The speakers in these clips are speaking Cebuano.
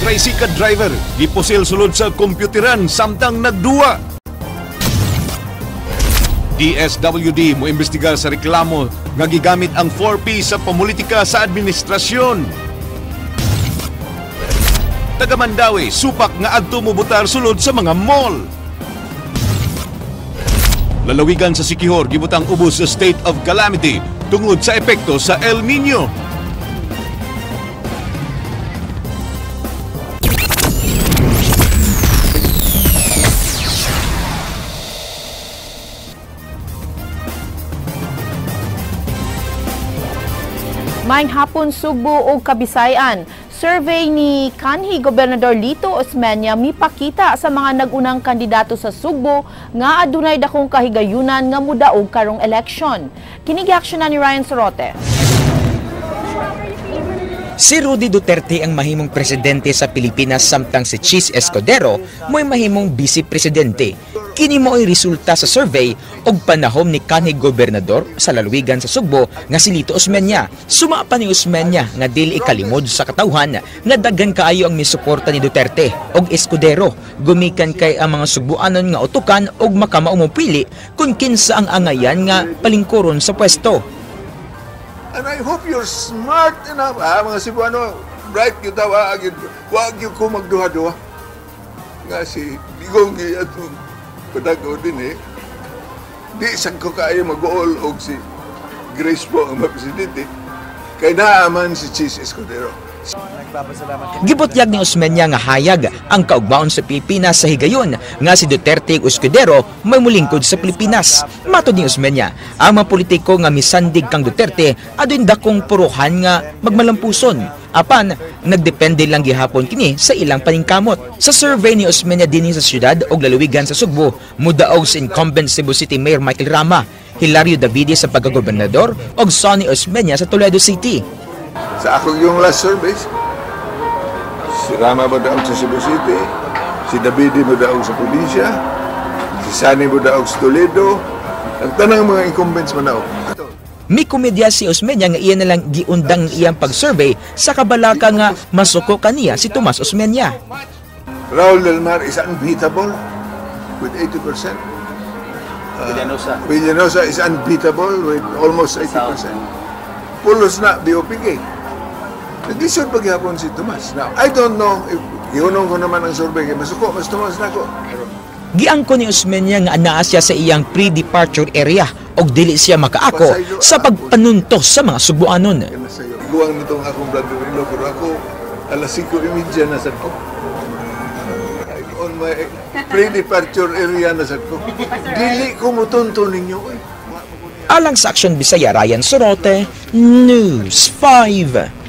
Tricycle driver gipusil sulod sa kompyuteran samtang nagduwa. DSWD mo imbestigar sa reklamo nga gigamit ang 4P sa pamulitika sa administrasyon. Taga Mandaue supak nga adto mobutar sulod sa mga mall. Lalawigan sa Siquijor gibutang ubos sa state of calamity tungod sa epekto sa El Niño. Maayong hapon, Sugbo ug Kabisayan. Survey ni kanhi Gobernador Lito Osmeña mipakita sa mga nag-unang kandidato sa Sugbo nga adunay dakong kahigayunan nga mudaog karong eleksyon. Kini giaksyonan ni Ryan Sorote. Si Rudy Duterte ang mahimong presidente sa Pilipinas samtang si Chiz Escudero mo'y mahimong vice-presidente. Kini mo'y resulta sa survey og panahom ni kanhi gobernador sa lalawigan sa Sugbo nga si Lito Osmeña. Suma pa ni Osmeña nga dili ikalimod sa katawhan nga daghan kaayo ang misuporta ni Duterte og Escudero gumikan kay ang mga Sugboanon nga utukan og makamao mopili kung kinsa ang angayan nga palingkuron sa pwesto. And I hope you're smart enough. Mga Cebuano, bright yun daw, wag yun ko magduha-duha. Nga si Digong atong padago din eh. Di sang ko kaayo mag-uol og si Grace po ang presidente. Kay naaman si Chiz Escudero. Gibutyag ni Osmeña nga hayag ang kaugmaon sa Pilipinas sa higayon nga si Duterte ug Escudero may mulingkod sa Pilipinas. Matod ni Osmeña, ang mga politiko nga misandig kang Duterte adun dakong puruhan nga magmalampuson. Apan nagdepende lang gihapon kini sa ilang paningkamot. Sa survey ni Osmeña dinhi sa syudad og lalawigan sa Sugbo, mudaog si incumbent Cebu City Mayor Michael Rama, Hilario Davide sa pagkagobernador ug Sonny Osmeña sa Toledo City. Sa akong yung last survey, si Rama modaog sa Cebu City, si Davide modaog sa probinsya, si Sonny modaog sa Toledo, ang tanang mga incumbents manaog. Mi komedya si Osmeña nga iya nalang giundang iyang pag-survey sa kabalaka nga masuko kaniya si Tomas Osmeña. Raul Del Mar is unbeatable with 80%. Villanosa. Villanosa is unbeatable with almost 80%. Pulos na BOPK. Naglisod pa gihapon si Tomas. Now, I don't know if ihunong ko naman ang survey kay masuko, mas Tomas na ko. Giangko ni Osmeña nga anaa siya sa iyang pre-departure area og dili siya makaako sa pagpanunto sa mga Sugboanon. Guwang nitong akong brother-in-law, pero ako alas 5:30 na sad ko. On my pre-departure area na sad ko. Dili ko mutunto ninyo. Alang sa Action Bisaya, Ryan Sorote, News 5.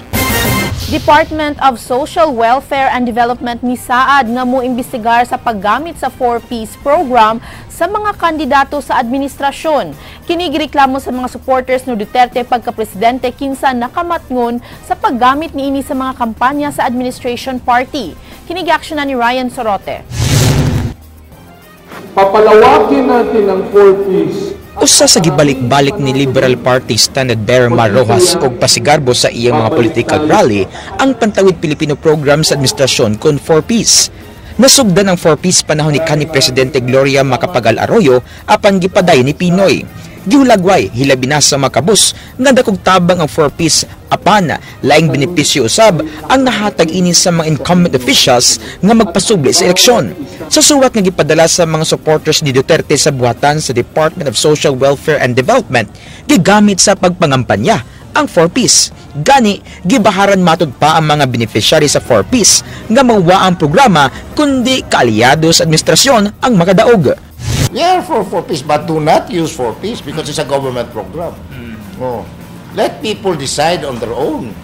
Department of Social Welfare and Development misaad nga mo imbestigar sa paggamit sa 4Ps program sa mga kandidato sa administrasyon. Kini gireklamo sa mga supporters ni Duterte pagka-presidente kinsa nakamatngon sa paggamit niini sa mga kampanya sa administration party. Kini giaksyonan ni Ryan Sorote. Papalawakin natin ang 4Ps. Usa sa gibalik-balik ni Liberal Party Standard Bearer Mar Roxas og pasigarbo sa iyang mga political rally ang Pantawid Pilipino program sa administrasyon kon 4Ps. Nasugdan ang 4Ps panahon ni kanhi Presidente Gloria Macapagal Arroyo apan gipaday ni PNoy. Gihulagway hilabi na sa makabus nga dakog tabang ang 4Ps apan laing benepisyo usab ang nahatag ini sa mga incumbent officials nga magpasubli sa eleksyon. Sa suwat nga gipadala sa mga supporters ni Duterte sa buhatan sa Department of Social Welfare and Development, gigamit sa pagpangampanya ang 4Ps. Gani, gibaharan matud pa ang mga beneficiary sa 4Ps nga mawa ang programa kundi kaalyado sa administrasyon ang makadaog. We are for 4Ps, but do not use 4Ps because it's a government program. Oh. Let people decide on their own.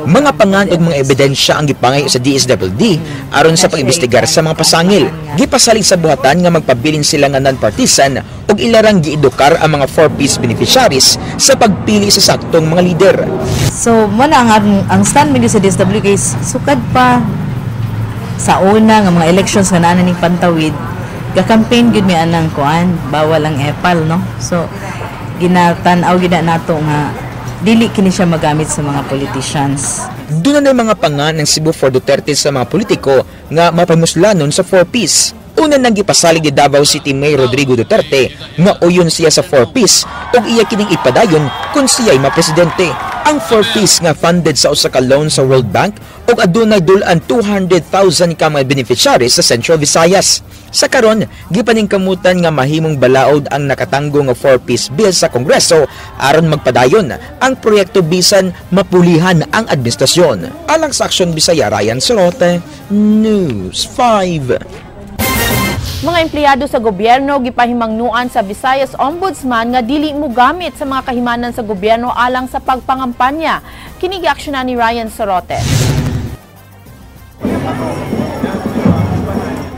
Mga pangan ug mga ebidensya ang gipangay sa DSWD aron sa pag-imbestigar sa mga pasangil. Gipasalig sa buhatan nga magpabilin sila nga non-partisan ug ilarang giedukar ang mga 4Ps beneficiaries sa pagpili sa saktong mga lider. So, mo na ang stand mi sa DSWD kay sukad pa sa una nga mga elections nga naa ning Pantawid, ga-campaign gyud mi anang kuan, bawal ang epal, no? So, ginatan-aw gid na nato nga dili kini siya magamit sa mga politicians. Doon na mga panga ng Cebu for Duterte sa mga politiko nga mapamuslanon sa 4Ps. Una nang gipasalig ni Davao City Mayor Rodrigo Duterte nga uyon siya sa 4Ps ug iya kining ipadayon kung siya'y mapresidente. Ang 4Ps nga funded sa usa ka loan sa World Bank ug adunay dul-an 200,000 ka mga beneficiaries sa Central Visayas. Sa karon, gipaningkamutan nga mahimong balaod ang nakatanggo nga 4Ps bill sa Kongreso aron magpadayon ang proyekto bisan mapulihan ang administrasyon. Alang sa Aksyon Bisaya, Ryan Sorote, News 5. Mga empleyado sa gobyerno gipahimangnuan sa Visayas Ombudsman nga dili mo gamit sa mga kahimanan sa gobyerno alang sa pagpangampanya. Kini giaksyonan ni Ryan Sorote.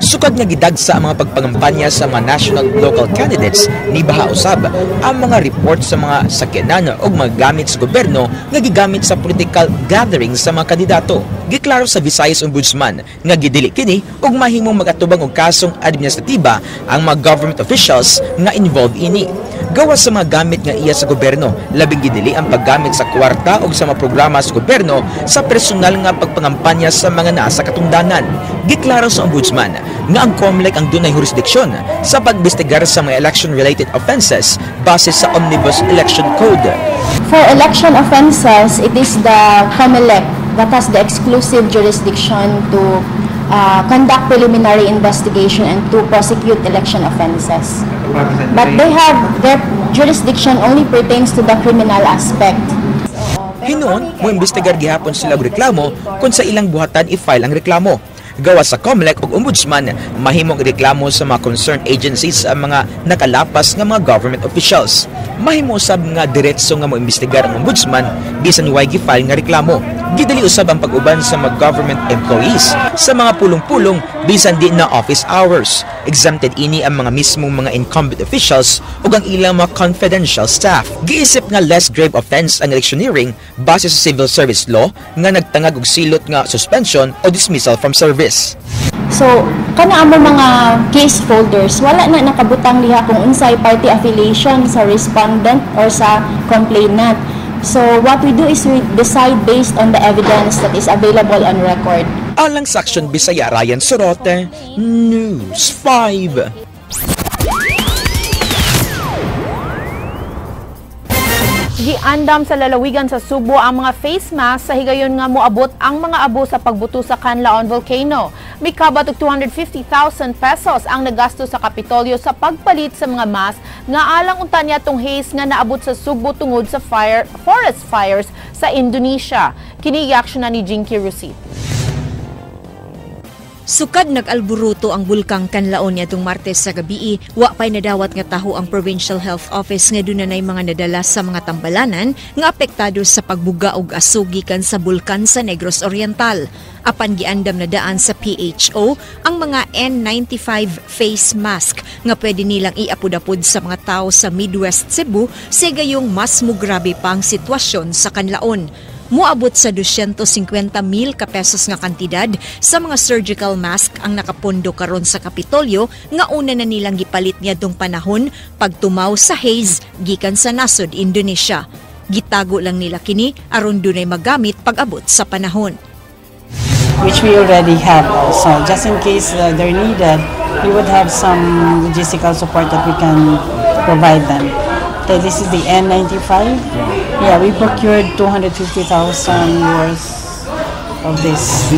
Sukad nga gidagsa ang mga pagpangampanya sa mga national ug local candidates, nibaha usab ang mga report sa mga sakyanan o mga gamit sa gobyerno nga gigamit sa political gatherings sa mga kandidato. Giklaro sa Visayas Ombudsman nga gidili kini ug mahimong magatubang og kasong administratiba ang mga government officials nga involved ini. Gawas sa mga gamit nga iya sa gobyerno, labing gidili ang paggamit sa kwarta o sa mga programa sa gobyerno sa personal nga pagpangampanya sa mga nasa katungdanan. Giklaro sa Ombudsman nga ang COMELEC ang dunay jurisdiksyon sa pagbestigar sa mga election-related offenses base sa Omnibus Election Code. For election offenses, it is the COMELEC that has the exclusive jurisdiction to conduct preliminary investigation and to prosecute election offenses. But they have their jurisdiction only pertains to the criminal aspect. Hinuon, moimbestigar gihapon sila og reklamo kung sa ilang buhatan i-file ang reklamo. Gawas sa COMELEC ug Ombudsman, mahimong reklamo sa mga concerned agencies ang mga nakalapas nga mga government officials. Mahimo usab nga diretso nga moimbestigar ang Ombudsman bisan way gi-file nga reklamo. Gidali usab ang pag-uban sa mga government employees sa mga pulong-pulong bisan di na office hours. Exempted ini ang mga mismong mga incumbent officials ug ang ilang mga confidential staff. Giisip nga less grave offense ang electioneering base sa civil service law nga nagtangag og silot nga suspension o dismissal from service. So, kana amo mga case folders, wala na nakabutang diha kung unsay party affiliation sa respondent or sa complainant. So, what we do is we decide based on the evidence that is available on record. Alang sa Aksyon Bisaya, Ryan Sorote, News 5. Giandam sa lalawigan sa Subo ang mga face mask sa higayon nga moabot ang mga abo sa pagbuto sa Kanlaon Volcano. Mikabat og 250,000 pesos ang nagasto sa Kapitolyo sa pagpalit sa mga mask nga alang unta niya tong haze nga naabot sa Subo tungod sa forest fires sa Indonesia. Kini na ni Jinky Rusit. Sukad nag-alburuto ang bulkang Kanlaon niadtong Martes sa gabii, wa pay nadawat nga taho ang Provincial Health Office nga dunay mga nadala sa mga tambalanan nga apektado sa pagbuga og aso gikan sa bulkan sa Negros Oriental. Apan giandam na daan sa PHO ang mga N95 face mask nga pwede nilang iapod-apod sa mga tao sa Midwest Cebu sa gayong mas mugrabe pa ang sitwasyon sa Kanlaon. Moabot sa 250,000 ka pesos nga kantidad sa mga surgical mask ang nakapondo karon sa Kapitolyo nga una na nilang gipalit niadtong panahon pagtumaw sa haze gikan sa nasod Indonesia. Gitago lang nila kini aron dunay magamit pag-abot sa panahon. Which we already have also. Just in case they're needed, we would have some logistical support that we can provide them. Okay, this is the N95. Yeah, we procured 250,000 worth of this.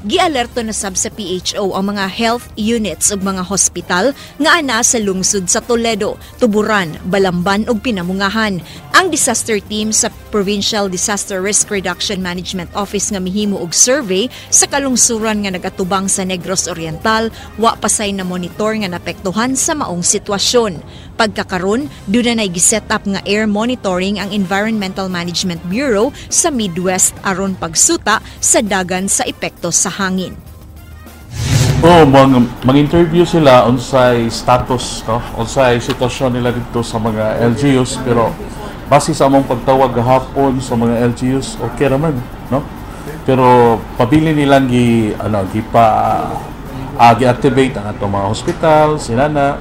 Gialerto na sab sa PHO ang mga health units ug mga hospital nga ana sa lungsod sa Toledo, Tuburan, Balamban ug Pinamungahan. Ang disaster team sa Provincial Disaster Risk Reduction Management Office nga mihimo og survey sa kalungsuran nga nagatubang sa Negros Oriental, wa pasay na monitor nga naapektuhan sa maong sitwasyon. Pagkakaron, duna nay giset up nga air monitoring ang Environmental Management Bureau sa Midwest aron pagsuta sa dagan sa epekto sa hangin. Oh, mag-interview sila unsay status, no? Unsay sitwasyon nila dito sa mga LGUs, pero base sa among pagtawag gahapon sa mga LGUs, okay raman, no? Pero pabili nilang gi ano gipa gi-activate ang atong mga hospital, sinana.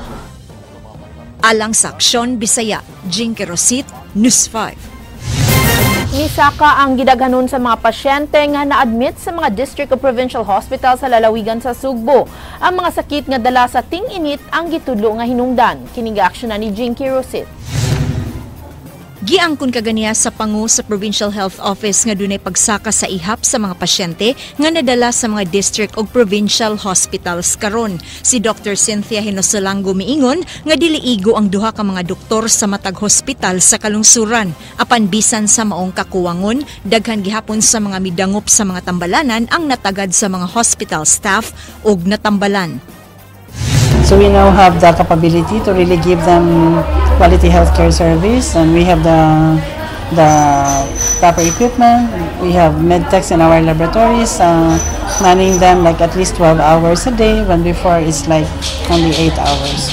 Alang sa Aksyon Bisaya, Jinky Rosit, News 5. Misaka ang gidaghanon sa mga pasyente nga na-admit sa mga district o provincial hospital sa lalawigan sa Sugbo. Ang mga sakit nga dala sa ting-init ang gitudlo nga hinungdan. Kini aksyon na ni Jinky Rosit. Giangkon kaganiya sa pangu sa Provincial Health Office nga dunay pagsaka sa ihap sa mga pasyente nga nadala sa mga district ug provincial hospitals karon. Si Dr. Cynthia Hinosolango miingon nga dili igo ang duha ka mga doktor sa matag hospital sa kalungsuran. Apan bisan sa maong kakuwangon, daghan gihapon sa mga midangop sa mga tambalanan ang natagad sa mga hospital staff ug natambalan. So we now have the capability to really give them quality healthcare service, and we have the proper equipment. We have medtechs in our laboratories, manning them like at least 12 hours a day, when before it's like only 8 hours.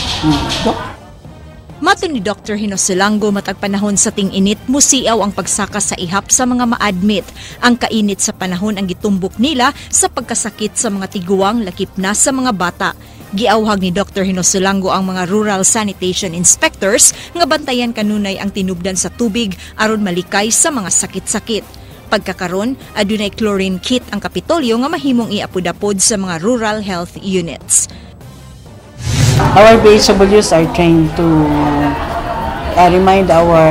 Matod ni Dr. Hinosolango, matag panahon sa ting-init, musiaw ang pagsaka sa ihap sa mga ma-admit. Ang kainit sa panahon ang gitumbok nila sa pagkasakit sa mga tiguang, lakip na sa mga bata. Giawhag ni Dr. Hinosolango ang mga rural sanitation inspectors nga bantayan kanunay ang tinubdan sa tubig aron malikay sa mga sakit-sakit. Pagkakaron, adunay chlorine kit ang Kapitolyo nga mahimong iapod-apod sa mga rural health units. Our BHWs are trained to remind our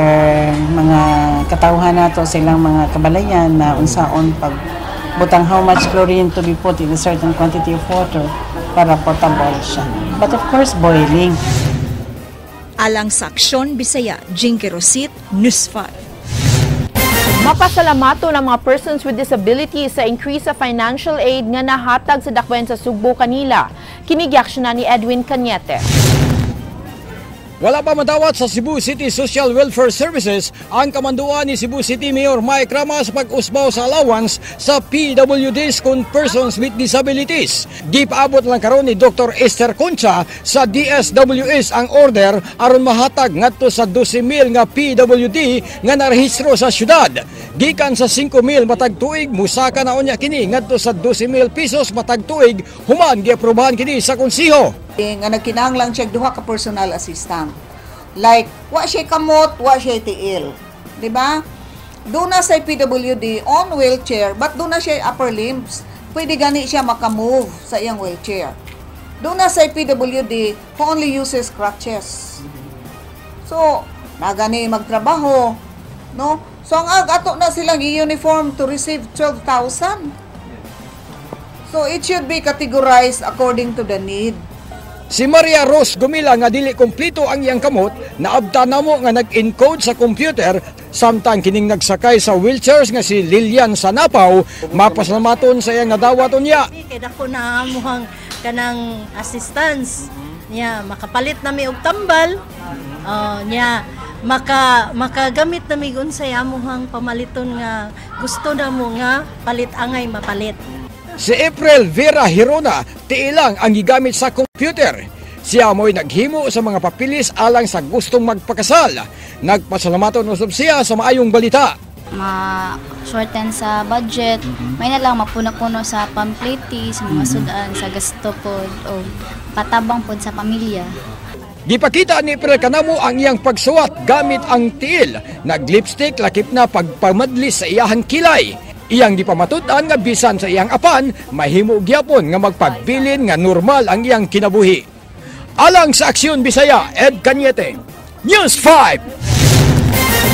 mga katawhan nato sa ilang mga kabalayan na unsaon pag butang, how much chlorine to be put in a certain quantity of water para potable siya. But of course, boiling. Alang sa Aksyon Bisaya, Jinky Rosit, News 5. Mapasalamato ng mga persons with disabilities sa increase sa financial aid nga nahatag sa dakbayan sa Sugbo kanila. Kini na ni Edwin Cañete. Wala pa madawat sa Cebu City Social Welfare Services ang kamanduan ni Cebu City Mayor Mike Rama sa pag-usbaw sa allowance sa PWDs kon persons with disabilities. Gipaabot lang karon ni Dr. Esther Concha sa DSWS ang order aron mahatag ngadto sa 12,000 nga PWD nga narehistro sa syudad. Gikan sa 5,000 matag tuig, musaka na unya kini ngadto sa 12,000 pesos matag tuig human giaprobahan kini sa konseho. Nga nagkinahanglan siya duha ka personal assistant. Like, wa siya kamot, wa siya tiil. Di ba? Duna sa PWD on wheelchair, but duna siya upper limbs. Pwede gani siya makamove sa iyang wheelchair. Duna sa PWD who only uses crutches. So, nagani magtrabaho, no? So, ang ato na silang i-uniform to receive 12,000. So, it should be categorized according to the need. Si Maria Rose Gumila nga dili kumplito ang iyang kamot, naabta namo nga nag-encode sa computer, samtang kining nagsakay sa wheelchairs nga si Lilian Sanapaw, mapasalamaton sa iyang nadawat unya. Kay dako na amuhang kanang assistance niya, makapalit na mi og tambal niya, makagamit na mi unsay amuhang pamaliton nga gusto na mo nga palit angay mapalit. Si April Vera Hirona, tiilang ang gigamit sa computer. Siya mo'y naghimo sa mga papilis alang sa gustong magpakasal. Nagpasalamaton usab siya sa maayong balita. Ma-shorten sa budget, may na lang mapuno-puno sa pampliti, sa mga sudan, sa gasto pod o patabang pod sa pamilya. Gipakita ni April kanamo ang iyang pagsuwat gamit ang tiil. Nag-lipstick lakip na pagpamadlis sa iyahang kilay. Iyang gipamatud-an nga bisan sa iyang apan, mahimo gyapon nga magpabilin nga normal ang iyang kinabuhi. Alang sa Aksyon Bisaya, Ed Cañete, News 5.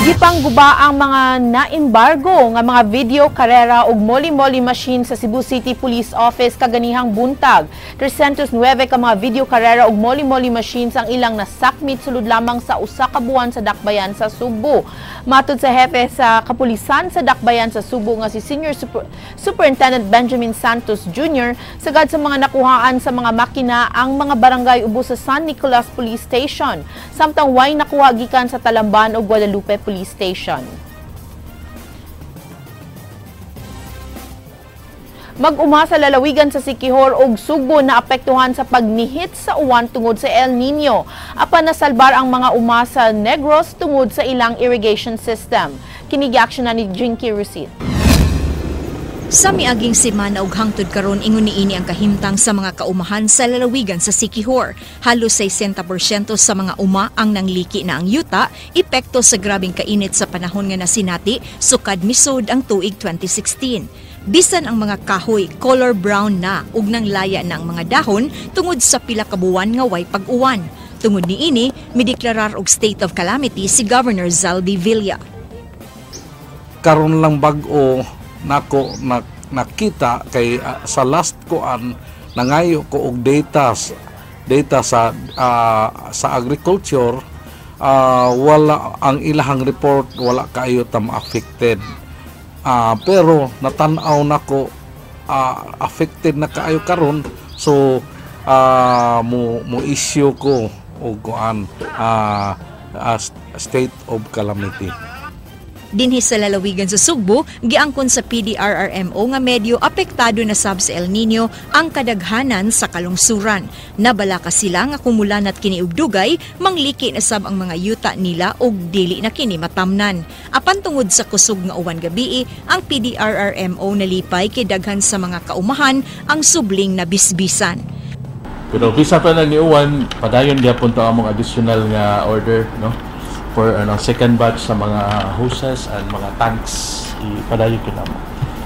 Gipangguba ang mga naimbargo nga mga video karera ug moli-moli machine sa Cebu City Police Office kaganihang buntag. 309 ka mga video karera ug moli-moli machines ang ilang nasakmit sulod lamang sa usa ka buwan sa dakbayan sa Sugbo. Matod sa hepe sa kapulisan sa dakbayan sa Sugbo nga si Senior Superintendent Benjamin Santos Jr., sagad sa mga nakuhaan sa mga makina ang mga barangay ubos sa San Nicolas Police Station, samtang way nakuha gikan sa Talamban ug Guadalupe Police Station. Mag-uma sa lalawigan sa Siquijor ug Sugbo na apektuhan sa pagnihit sa uwan tungod sa El Nino. Apan nasalbar ang mga uma sa Negros tungod sa ilang irrigation system. Kini na ni Jinky Rusit. Sa miaging semana ug hangtod karon, ingon niini ang kahimtang sa mga kaumahan sa lalawigan sa Siquijor. Halos 60% sa mga uma ang nangliki na ang yuta, epekto sa grabing kainit sa panahon nga nasinati sukad misod ang tuig 2016. Bisan ang mga kahoy color brown na ug nanglaya na ang mga dahon tungod sa pila ka buwan nga way pag-uwan. Tungod niini, mideklarar og state of calamity si Governor Zaldy Villa. Karon lang bag-o nako na, nakita kay sa last kuan nangayo ko og data data sa agriculture, wala ang ilahang report, wala kaayo ta affected, pero natan-aw nako affected na kaayo karon, so mo mo issue ko og kuan, state of calamity. Dinhi sa lalawigan sa Sugbo, giangkon sa PDRRMO nga medyo apektado na sab sa El Nino ang kadaghanan sa kalungsuran. Nabalaka sila nga kung mulanat kini og dugay, mangliki na sab ang mga yuta nila og dili na kini matamnan. Apan tungod sa kusog nga uwan gabii, ang PDRRMO nalipay kay daghan sa mga kaumahan ang subling na bisbisan. Pero bisa pa lang ni uwan, padayon gyapon to among additional nga order, no? For ano, second batch sa mga hoses and mga tanks, ipadayon ko namo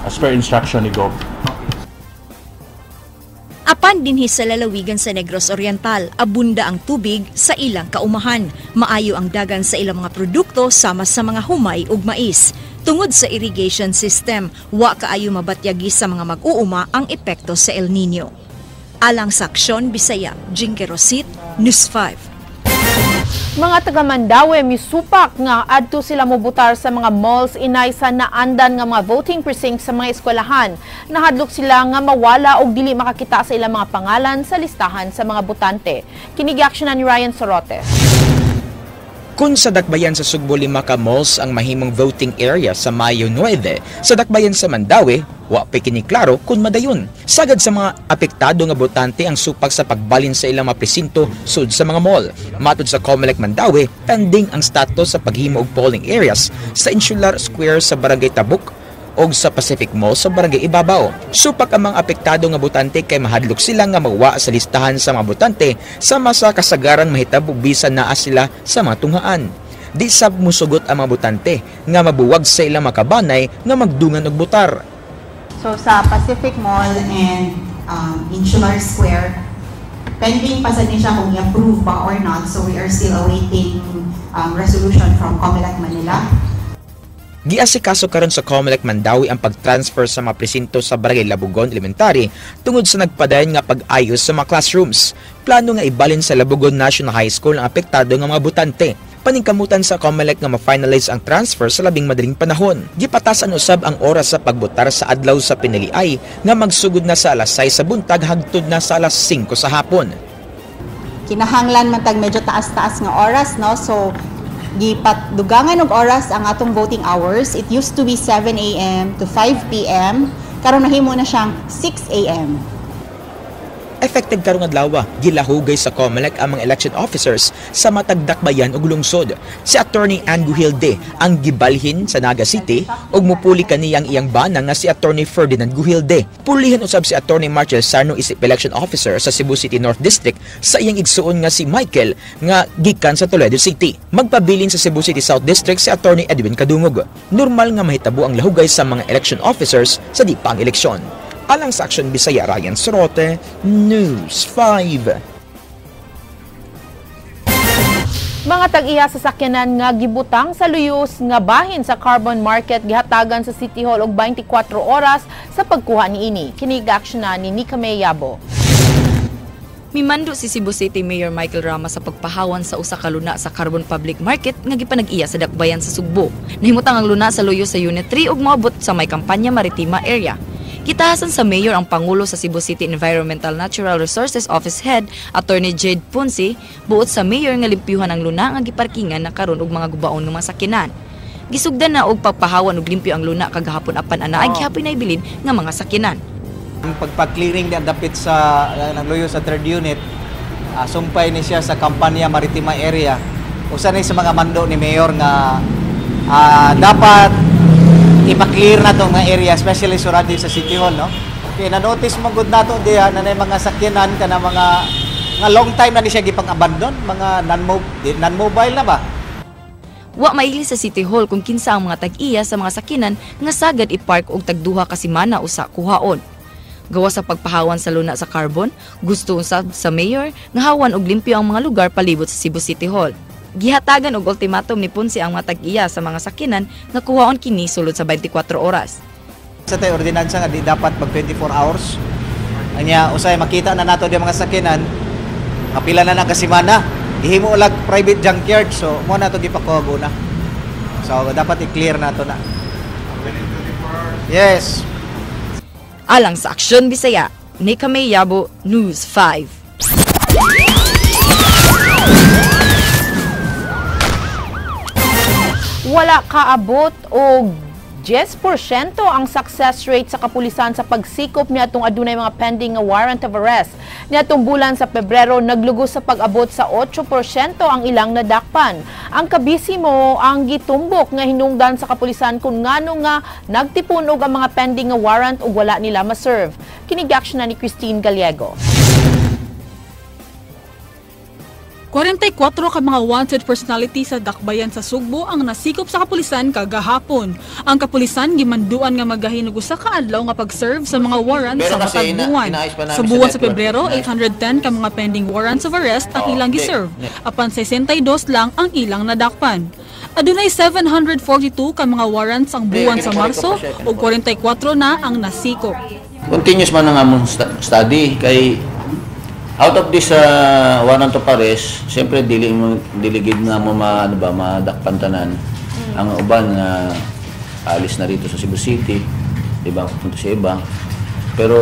as per instruction ni Gov. Apan dinhi sa lalawigan sa Negros Oriental, abunda ang tubig sa ilang kaumahan. Maayo ang dagan sa ilang mga produkto sama sa mga humay ug mais. Tungod sa irrigation system, wa kaayo mabatyagi sa mga mag-uuma ang epekto sa El Nino. Alang sa Aksyon Bisaya, Jinky Rosit, News 5. Mga taga Mandaue misupak nga adto sila mobutar sa mga malls inay sa naandan nga mga voting precinct sa mga eskwelahan. Nahadlok sila nga mawala og dili makakita sa ilang mga pangalan sa listahan sa mga botante. Kini giaksyonan ni Ryan Sorote. Kung sa dakbayan sa Sugbo 5 ka malls ang mahimong voting area sa Mayo 9, sa dakbayan sa Mandaue, wa pa kini klaro kung madayon. Sagad sa mga apektado nga botante ang supak sa pagbalin sa ilang mga presinto sud sa mga mall. Matud sa COMELEC Mandaue, pending ang status sa paghimo og polling areas sa Insular Square sa Barangay Tabuk og sa Pacific Mall sa Barangay Ibabaw. Supak ang mga apektado nga botante kay mahadlok sila nga mawa sa listahan sa mga botante sama sa kasagaran mahitabo bisan naa sila sa mga tunghaan. Di sab musugot ang mga botante nga mabuwag sa ilang makabanay nga magdungan og botar. So sa Pacific Mall and Insular Square, pending pa sa ni siya kung i-approve ba or not. So we are still awaiting resolution from COMELEC Manila. Giasikaso karon sa COMELEC Mandaue ang pag-transfer sa mga presinto sa Barangay Labugon Elementary tungod sa nagpadayon nga pag-ayos sa mga classrooms. Plano nga ibalin sa Labugon National High School ang apektado nga mga botante. Paningkamutan sa COMELEC nga ma-finalize ang transfer sa labing madaling panahon. Gipatasan usab ang oras sa pagbotar sa adlaw sa piniliay nga magsugod na sa alas 6 sa buntag hangtod na sa alas 5 sa hapon. Kinahanglan man tag medyo taas-taas nga oras, no? So gipat dugangan og oras ang atong voting hours. It used to be 7 a.m. to 5 p.m. Karon nahimo na siyang 6 a.m. Effective karong adlaw, gilahugay sa COMELEC ang mga election officers sa matag dakbayan ug lungsod. Si Attorney Ann Gujilde ang gibalhin sa Naga City ug mupuli kaniyang iyang bana nga si Attorney Ferdinand Gujilde. Pulihan usab si Attorney Marcel Sarno isip election officer sa Cebu City North District sa iyang igsuon nga si Michael nga gikan sa Toledo City. Magpabilin sa Cebu City South District si Attorney Edwin Kadungog. Normal nga mahitabo ang lahugay sa mga election officers sa di pa ang eleksyon. Alang sa Aksyon Bisaya, Ryan Sorote, News 5. Mga tag-iya sa sakyanan nga gibutang sa luyos nga bahin sa carbon market gihatagan sa City Hall og 24 oras sa pagkuha niini. Kini na ni Nika Yabo. Mimando si Cebu City Mayor Michael Rama sa pagpahawan sa usa ka luna sa Carbon Public Market nga gipanag-iya sa dakbayan sa Sugbo. Nahimutang ang luna sa luyo sa Unit 3 ug moabot sa may Kampanya Maritima area. Gitahasan sa mayor ang pangulo sa Cebu City Environmental Natural Resources Office Head, Attorney Jade Ponce, buot sa mayor nga limpyuhan ang luna nga giparkingan na karon og mga gubaon nga mga sakyanan. Gisugdan na og pagpahawan og limpyo ang luna kagahapon, apan ana ay gihapoy na ibilin nga mga sakyanan. Ang pagpa-clearing di dapit sa nagluyo sa third unit, sumpay ni siya sa Kampanya Maritima area. Usa ni sa mga mando ni mayor nga dapat Ipa-clear na itong mga area, especially surrounding sa City Hall, no? Kaya na-notice mo good nato diha na mga sakyanan ka na mga nga long time na ni siya gipang-abandon, mga non-mobile na ba? Wa maili sa City Hall kung kinsa ang mga tag-iya sa mga sakinan nga sagad i-park og tagduha ka semana usa kuhaon. Gawa sa pagpahawan sa luna sa Carbon, gusto usab sa mayor nga hawan og limpyo ang mga lugar palibot sa Cebu City Hall. Gihatagan og ultimatum ni Ponce ang mga tag-iya sa mga sakinan nga kuhaon kini sulod sa 24 oras. Sa tayo ordinansa nga di dapat mag 24 hours. Anya usay makita na nato di mga sakinan, kapila na na ka semana. Gihimo lag private junkyard, so mo na to gipakuha una. So dapat i-clear na to na. Yes. Alang sa Aksyon Bisaya, Nika May Yabo, News 5. Wala kaabot og 10% ang success rate sa kapulisan sa pagsikop niadtong adunay mga pending nga warrant of arrest. Niadtong bulan sa Pebrero, naglugos sa pag-abot sa 8% ang ilang nadakpan. Ang kabisimo ang gitumbok nga hinungdan sa kapulisan kung ngano nga nagtipun og ang mga pending nga warrant ug wala nila ma-serve. Kini action na ni Christine Gallego. 44 ka mga wanted personality sa Dakbayan sa Sugbo ang nasikop sa kapulisan kagahapon. Ang kapulisan gimanduan nga magahin og usa ka adlaw nga pag-serve sa mga warrants sa matag buwan. Sa buwan sa Pebrero, 810 ka mga pending warrants of arrest ang ilang giserve, apan 62 lang ang ilang nadakpan. Adunay 742 ka mga warrants ang buwan sa Marso ug 44 na ang nasikop. Continuous man ang among study kay out of this warrant of arrest, siyempre dili gid na mo madakpan tanan. Ang uban na alis na rito sa Cebu City, di ba, pupunta sa iba. Pero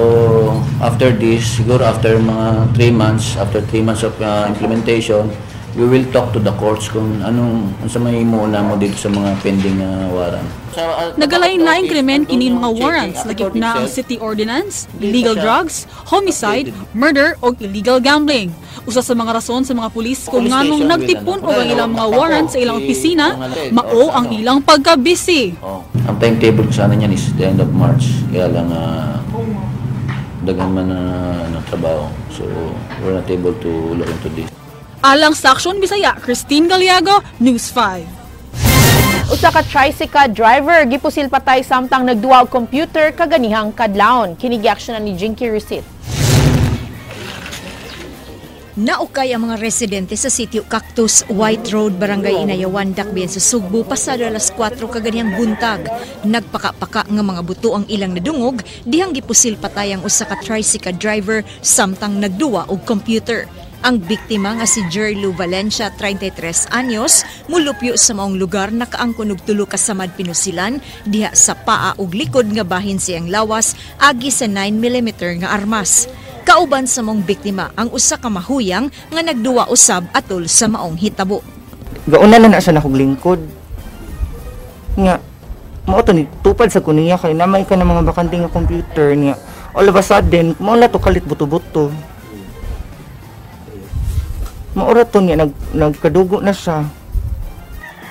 after this, siguro after mga 3 months, after 3 months of implementation, we will talk to the courts kung anong unsa may muna mo dito sa mga pending warrant. Nagalain-laing krimen kini mga warrants, lakip na ang city ordinance, illegal drugs, homicide, murder o illegal gambling. Usa sa mga rason sa mga pulis kung nganong nagtipon og ang ilang mga warrants sa ilang opisina, mao ang ilang pagka-busy. Ang timetable ko sana niyan is the end of March. Kaya lang daghan man na trabaho. So we're not able to look into this. Alang sa Aksyon Bisaya, Christine Gallego, News 5. Usa ka tricycle driver gipusil patay samtang nagduwa og computer kaganihang kadlawon. Kini giaksyonan ni Jinky Rusit. Naukay ang mga residente sa sitio Cactus, White Road, Barangay Inayawan, Dakbayan sa Sugbo pasado alas 4 kaganihang buntag. Nagpakapaka nga mga buto ang ilang nadungog dihang gipusil patay ang usa ka tricycle driver samtang nagduwa og computer. Ang biktima nga si Jerlu Valencia, 33 anyos, mulupyo sa maong lugar nakaangkon og tulo ka samad pinusilan diha sa paa ug likod nga bahin siyang lawas agi sa 9mm nga armas. Kauban sa maong biktima ang usa ka mahuyang nga nagduwa usab atol sa maong hitabo. Gauna na na siya nakog lingkod. Nga mao to ni tupad sa kuniya kay namay ka ng mga bakante nga computer niya. All of a sudden, mao na to kalit buto-buto. Maura to niya, nagkadugo na siya.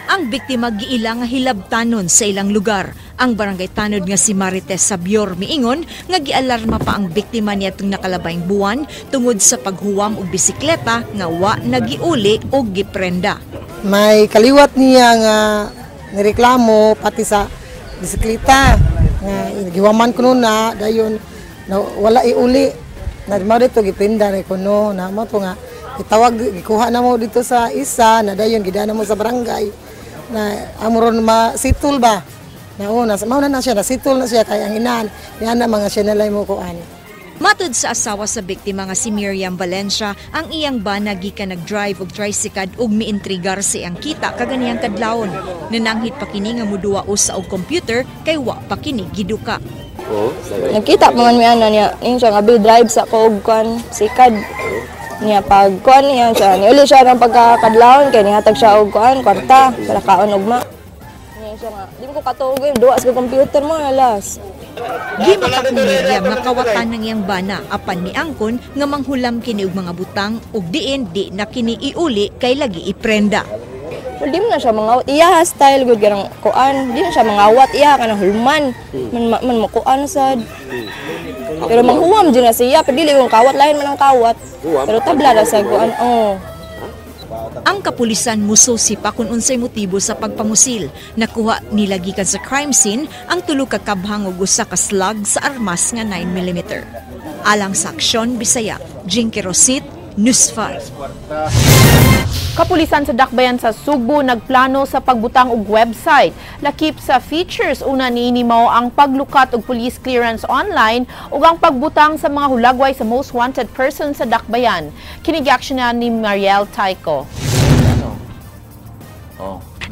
Ang biktima giila nga hilabtanon sa ilang lugar. Ang barangay tanod nga si Marites Sabior miingon nga gialarma pa ang biktima niadtong nakalabayng buwan tungod sa paghuwam og bisikleta nga wa nagiuli og giprenda. May kaliwat niya nga nireklamo pati sa bisikleta nga giwaman kuno na dayon na wala iuli na mao dito giprenda ni kuno na mo to nga itawag gikuha na mo dito sa isa na dayon gidana mo sa barangay na amoron ma-sitol ba na una mao na siya na sitol na siya kay ang inahan niya na mga sinalay mo kuan. Matud sa asawa sa biktima nga si Miriam Valencia, ang iyang bana gikan nag-drive og tricycle ug miintrigar sa iyang kita kaganihang kadlawon. Nananghit pa kini nga moduwa usa og computer kay wa pa kini giduka. Nagkita pa man mi ana niya, ning siya nga drive sa ko og kuan sikad. Niya pag kuan niya siya, niuli siya ng pagkakadlawon kay nihatag siya og kuan kwarta para kaon ugma. Niya siya nga, di ko katuog duwa sa computer mo alas. Di makakumilya nga kawatan ng iyang bana apan miangkon nga manghulam kini og mga butang ug diin di na kini iuli kay lagi iprenda. Well, di man na siya mangawat. Iya style gud kanang kuan, di na siya mangawat iya kanang hulman. Man man makuan sad. Pero manghuwam jud na siya, pero dili yung kawat lain man ang kawat. Pero tabla ra sa kuan. Oh. Ang kapulisan mususi pa kung unsay motibo sa pagpamusil. Nakuha nila gikan sa crime scene ang tulo ka kabhang ug usa ka slug sa armas nga 9 mm. Alang sa Aksyon Bisaya, Jinky Rosit, News 5. Kapulisan sa Dakbayan sa Sugbo nagplano sa pagbutang og website. Lakip sa features una niini mao ang paglukat og police clearance online ug ang pagbutang sa mga hulagway sa most wanted person sa Dakbayan. Kini na ni Mariel Taiko.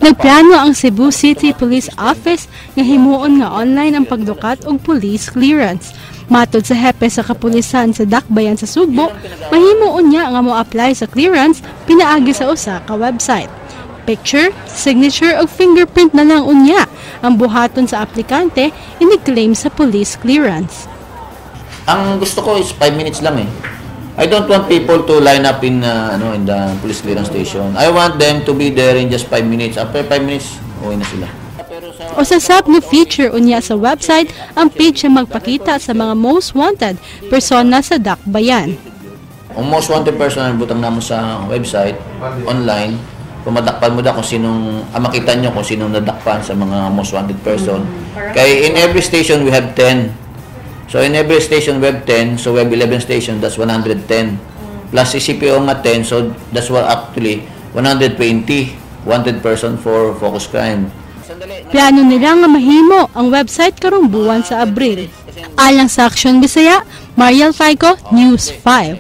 Nagplano ang Cebu City Police Office nga himuon nga online ang pagdukat og police clearance. Matod sa hepe sa kapulisan sa Dakbayan sa Sugbo, mahimuon niya nga mo-apply sa clearance pinaagi sa usa ka website. Picture, signature ug fingerprint na lang unya ang buhaton sa aplikante ini-claim sa police clearance. Ang gusto ko is 5 minutes lang eh. I don't want people to line up in ano, in the police clearance station. I want them to be there in just 5 minutes. After 5 minutes, uwi na sila. Usa sab nga feature unya sa website ang page nga magpakita sa mga most wanted persona sa Dakbayan. Ang most wanted person ang butang namo sa website online, kung madakpan mo da kung sinong makita nyo kung sinong nadakpan sa mga most wanted person. Kay in every station we have 10. So in every station we have 10, so we have 11 station, that's 110. Plus CCPO nga 10, so that's what actually 120 wanted person for focus crime. Plano nila nga mahimo ang website karong buwan sa Abril. Alang sa Aksyon Bisaya, Mariel Faico, News 5.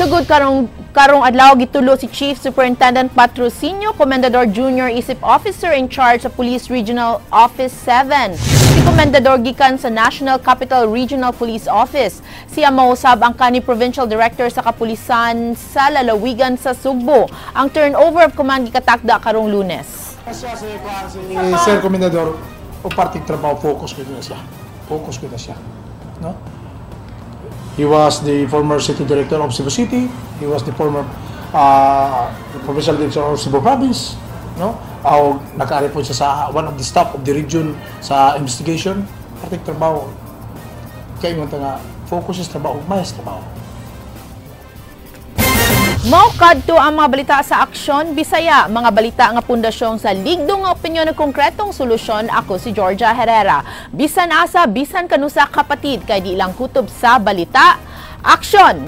Sugod karong karong adlaw, gitulo si Chief Superintendent Patrocinio Comendador Jr. isip officer in charge sa Police Regional Office 7. Si Comendador gikan sa National Capital Regional Police Office. Siya mausab ang kani Provincial Director sa Kapulisan sa lalawigan sa Sugbo. Ang turnover of command gikatakda karong Lunes. Si Sir Comendador, o parting trabaho, focus ko na siya. Focus ko na siya. No? He was the former city director of Cebu City. He was the former provincial director of Cebu Province. No? O nakaari po siya sa one of the staff of the region sa investigation. Parting trabaho. Kaya mo nga, focus sa trabaho, mayas trabaho. Mao kadto ang mga balita sa Aksyon Bisaya, mga balita nga pundasyon sa ligdong nga opinyon ug konkretong solusyon. Ako si Georgia Herrera. Bisan asa, bisan kanusa, kapatid, kay di lang kutob sa balita. Aksyon!